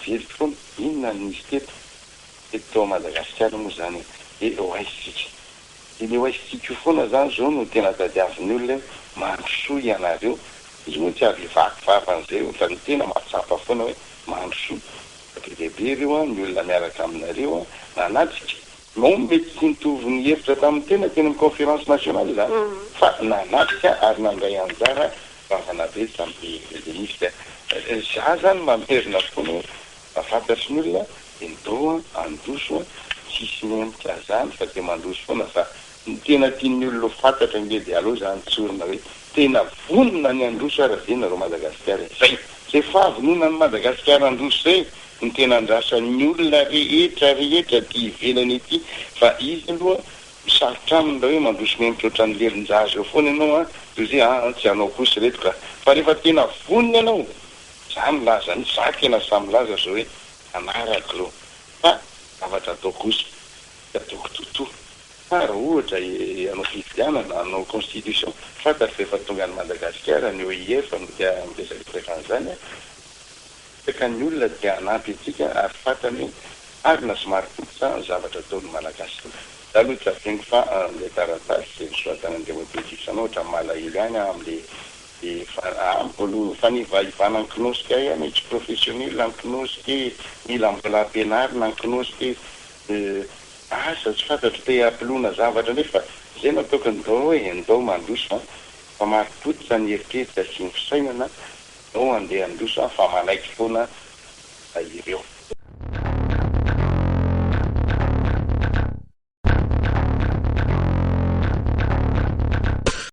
Averiko foana, inona no nisy teto? Teto tao Madagasikara moa izany e, dia ho aiza isika? Dia ilay ho aiza isika io foana izany izao no tena tadiavin'ny olona hoe mandrosoa ianareo. Izy moa tsy avy hivaky vava an'izay eo fa ny tena mahatsapa foana hoe mandrosoa. Fa be dia be ireo an, ny olona miaraka aminareo an, nanatrika. Non mety tsy nitovy ny hevitra tamin'ny tena teny amin'ny conférence nationale fa nanatrika ary nandray anjara goavana be tamin'ny le misy dia za zany mamerina foana hoe mba fantatry ny olona dia ndao an handroso an tsisy mihemotra zany fa dia mandroso foana fa ny tena tian'ny olona ho fantatra ange dia aleo zany tsorina hoe tena vonona ny handroso ara ve nareo Madagasikara e zay zay fahavononan'i Madagasikara handroso zay no tena andrasan'ny olona rehetra rehetra aty ivelany aty fa izy aloha sarotra aminy raha hoe mandroso mihemotra ohatran'ny lelon-jaza eo foana ianao an, toy izay an tsy hanao kosa ireto ka, fa rehefa tena vonona ianao, za milaza an'io, za tena sahy milaza zao hoe hanaraka ireo fa zavatra atao kosa tsy ataoko toto fa raha ohatra hanao fifidianana, hanao constitution, fantatro fa efa tonga any Madagasikara ny OIF no te miresadresaka an'izany an, Betsaka ny olona te hanampy antsika ary fantany hoe marina sy marim-pototra ny zavatra ataon'ny Malagasy. Za aloha tsy adinoko fa ilay taratasy izay nosoratan'Andriamatoa Gibson ohatran'ny malahelo ihany aho amin'ilay amiko aloha fanivaivana ny knosika ihany e, tsy professionnel ny knosika e, mila mbola ampianarina ny knosika e, asa tsy fantatro te hampilona zavatra indray fa izay no ataoko ndao e, ndao mandroso an, fa marim-pototra ny eritreritra sy ny fisainana Ndao andeha handroso an fa manaiky foana ireo.